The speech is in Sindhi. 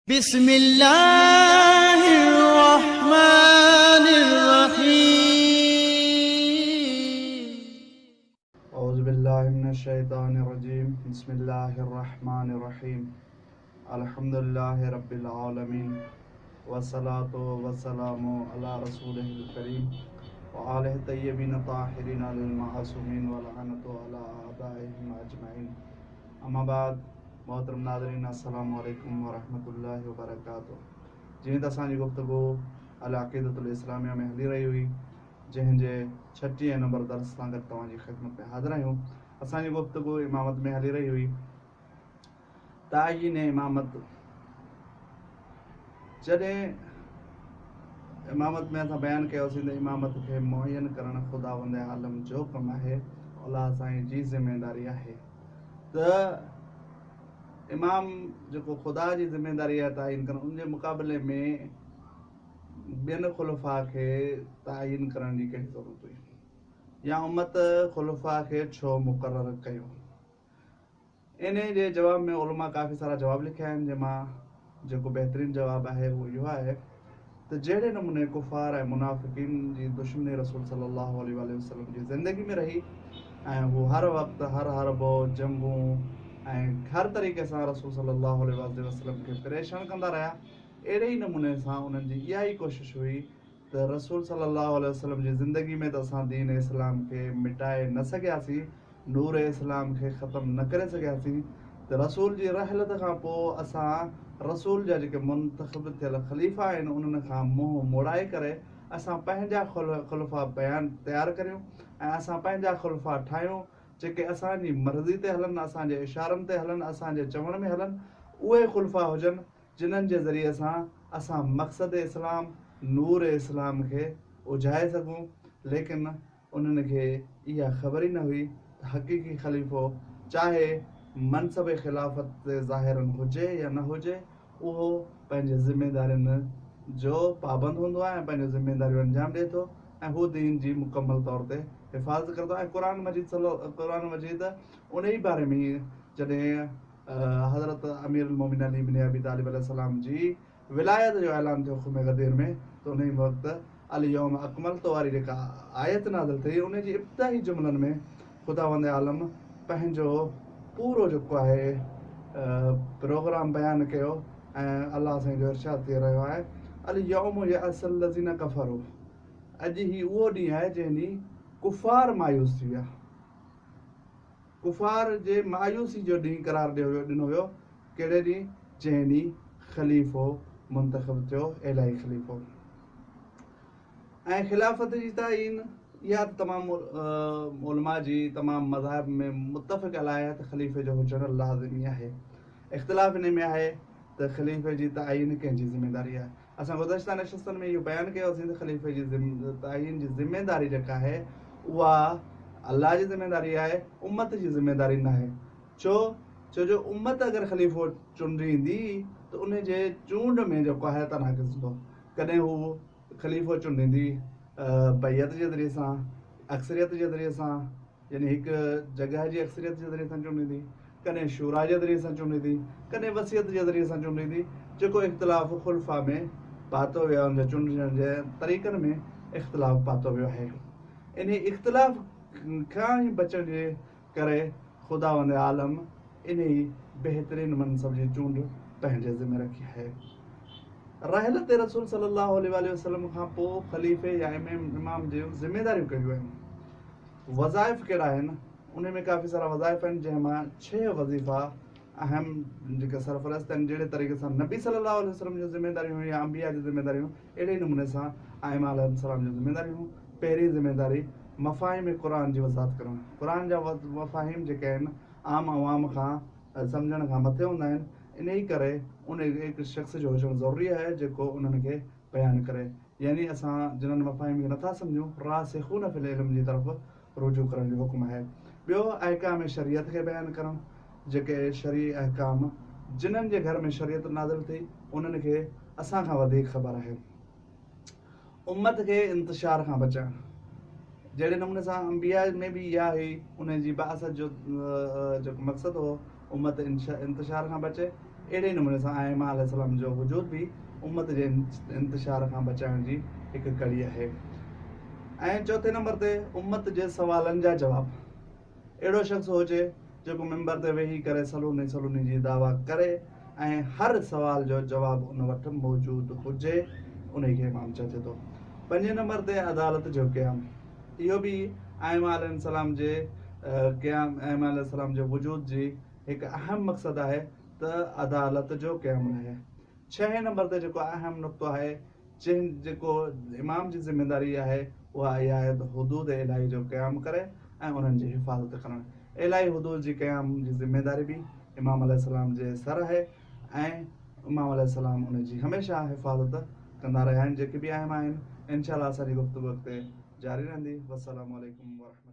بسم الله الرحمن الرحيم. اعوذ بالله من الشيطان الرجيم بسم الله الرحمن الرحيم الحمد لله رب العالمين والصلاة والسلام على رسوله الڪريم وآله الطيبين الطاهرين المعصومين ولعنة على اعدائهم اجمعين اما بعد محترم ناظرين السلام عليڪم ورحمة الله وبرڪاته جيئن ته اسان جي گفتگو العقيدة الاسلاميه ۾ هلي رهي هئي جنهن جي ڇٽيهين نمبر درس سان گڏ توهان جي خدمت ۾ حاضر آهيون. اسان جي گفتگو امامت ۾ هلي رهي هئي. تعيين امامت جڏهن امامت ۾ اسان بيان ڪيوسين ته امامت کي معين ڪرڻ خداوند عالم جو ڪم آهي، الله سائين جي ذميداري آهي ته امام جيڪو خدا جي ذميداري آهي تعين ڪرڻ ان جي مقابلي ۾ ٻين خلفاء کي تعين ڪرڻ جي ڪهڙي ضرورت هئي يا امت خلفاء کي ڇو مقرر ڪيو؟ انهي جي جواب ۾ علماء ڪافي سارا جواب لکيا آهن جنهن مان جيڪو بهترين جواب آهي اهو اهو آهي ته جهڙي نموني ڪفار ۽ منافقين جي دشمني رسول صلي الله عليه واٰله وسلم جي زندگي ۾ رهي ۽ هو هر وقت هر حربو، جنگون ۽ هر طريقي سان رسول صلي الله عليه واٰله وسلم کي پريشان ڪندا رهيا اهڙي ئي نموني سان انهن جي اها ئي ڪوشش هئي ته رسول صلي الله عليه وسلم جي زندگي ۾ ته اسان دين اسلام کي مٽائي نه سگهياسين، نور اسلام کي ختم نه ڪري سگهياسين ته رسول جي رحلت کان پوء اسان رسول جا جيڪي منتخب ٿيل خليفا آهن انهن کان منهن موڙائي ڪري اسان پنهنجا خلفا بيان تيار ڪريون ۽ اسان پنهنجا خلفا ٺاهيون جيڪي اسان جي مرضي تي هلن، اسان جي اشارن تي هلن، اسان جي چوڻ ۾ هلن اهي خلفا هجن جنھن جي ذريعي سان اسان مقصد اسلام، نور اسلام کي اجهائي سگهون، ليڪن انهن کي اها خبر ئي نه هئي ته حقيقي خليفو چاهي منصب خلافت تي ظاهراً هجي يا نه هجي، اهو پنهنجي ذميدارين جو پابند هوندو آهي ۽ پنهنجون ذميداريون انجام ڏئي ٿو ۽ هو دين جي مڪمل طور تي حفاظت ڪري ٿو ۽ قرآن مجيد قرآن مجيد انهي باري ۾ جڏهن حضرت امير المومنين علي بن ابي طالب عليه السلام جي ولايت جو اعلان ٿيو خم غدير ۾ ته انهي وقت اليوم اڪملت واري جيڪا آيت نازل ٿي ان جي ابتدائي جملن ۾ خداوند عالم پنهنجو پورو جيڪو آهي پروگرام بيان ڪيو ۽ الله سائين جو ارشاد ٿي رهيو آهي اليوم يئس الذين ڪفروا اڄ هي اهو ڏينهن آهي جنهن ڏينهن ڪفار مايوس ٿي ويا. ڪفار جي مايوسي جو ڏينهن قرار ڏنو ويو، ڪهڙي ڏينهن؟ جنهن ڏينهن خليفو منتخب ٿيو، الاهي خليفو ۽ خلافت جي تعين اها ته تمام علماء جي تمام مذاهب ۾ متفق عليه آهي ته خليفي جو هجڻ لازمي آهي. اختلاف انهي ۾ آهي ته خليفي جي تعين ڪنهن جي ذميداري آهي. اسان گذشته نشستن ۾ اهو بيان ڪيوسين ته خليفي جي تعين جي ذميداري جيڪا آهي اها الله جي ذميداري آهي امت جي ذميداري ناهي ڇو ڇو جو امت اگر خليفو چونڊيندي ته ان جي چونڊ ۾ جيڪو آهي تناقض ٿيندو ڪڏهن هو خليفو چونڊيندي بيعت جي ذريعي سان اڪثريت جي ذريعي سان يعني هڪ جڳهه جي اڪثريت جي ذريعي سان چونڊيندي، ڪڏهن شوريٰ جي ذريعي سان چونڊيندي، ڪڏهن وصيت جي ذريعي سان چونڊيندي، جيڪو اختلاف خلفاء ۾ پاتو ويو آهي، ان جي چونڊجڻ جي طريقن ۾ اختلاف پاتو ويو آهي. انهي اختلاف کان ئي بچڻ جي ڪري خداوند عالم انهي بهترين منصب جي چونڊ پنهنجي ذمي رکي آهي. رحلت رسول صلي الله عليه واٰله وسلم کان پوء خليفي يا امام جون ذميداريون ڪهڙيون آهن؟ وظائف ڪهڙا آهن؟ انهي ۾ ڪافي سارا وظائف آهن جنهن مان ڇهه وظيفا اهم جيڪي سرفهرست آهن جهڙي طريقي سان نبي صلي الله عليه وسلم جون ذميداريون هيون يا انبياء جون ذميداريون هيون اهڙي ئي نموني سان ائمه عليهم السلام جون ذميداريون هيون پهرين ذميداري مفاهيم قرآن جي وضاحت ڪرڻ قرآن جا مفاهيم جيڪي آهن عام عوام کان سمجهڻ کان مٿي هوندا آهن انهي ڪري ان هڪ شخص جو هجڻ ضروري آهي جيڪو انهن کي بيان ڪري يعني اسان جنھن مفاھيم کي نٿا سمجھون راسخون في العلم جي طرف رجوع ڪرڻ جو حڪم آھي. ٻيو احڪام شريعت کي بيان ڪرڻ، جيڪي شرعي احڪام جنھن جي گھر ۾ شريعت نازل ٿي انھن کي اسان کان وڌيڪ خبر آھي. امت کي انتشار کان بچائڻ، جهڙي نموني سان انبياء ۾ به اها هئي انهن جي بعثت جو جيڪو مقصد هو امت انتشار کان بچي، اهڙي نموني سان ائمه عليه السلام جو وجود به امت جي انتشار کان بچائڻ جي هڪ ڪڙي آهي. ۽ چوٿين نمبر تي امت جي سوالن جا جواب. اهڙو شخص هجي جيڪو منبر تي ويهي ڪري صلوني صلوني جي دعويٰ ڪري ۽ هر سوال جو جواب ان وٽ موجود هجي انهي کي امام چئجي ٿو. پنجين نمبر تي عدالت جو قيام. اهو به ائمه عليهم السلام جي قيام ائمه عليه السلام جي وجود جي هڪ اهم مقصد آهي ته عدالت جو قيام رهي. ڇهين نمبر تي جيڪو اهم نقطو آهي جنهن جيڪو امام جي ذميداري آهي اها اها آهي ته حدود الاهي جو قيام ڪري ۽ انهن جي حفاظت ڪرڻ. الاهي حدود جي قيام جي ذميداري به امام عليه السلام جي سر آهي ۽ امام عليه السلام ان جي هميشه حفاظت ڪندا رهيا آهن جيڪي به ائمه آهن. انشاء الله اسان جي گفتگو اڳتي جاري رهندي. والسلام عليڪم ورحمة.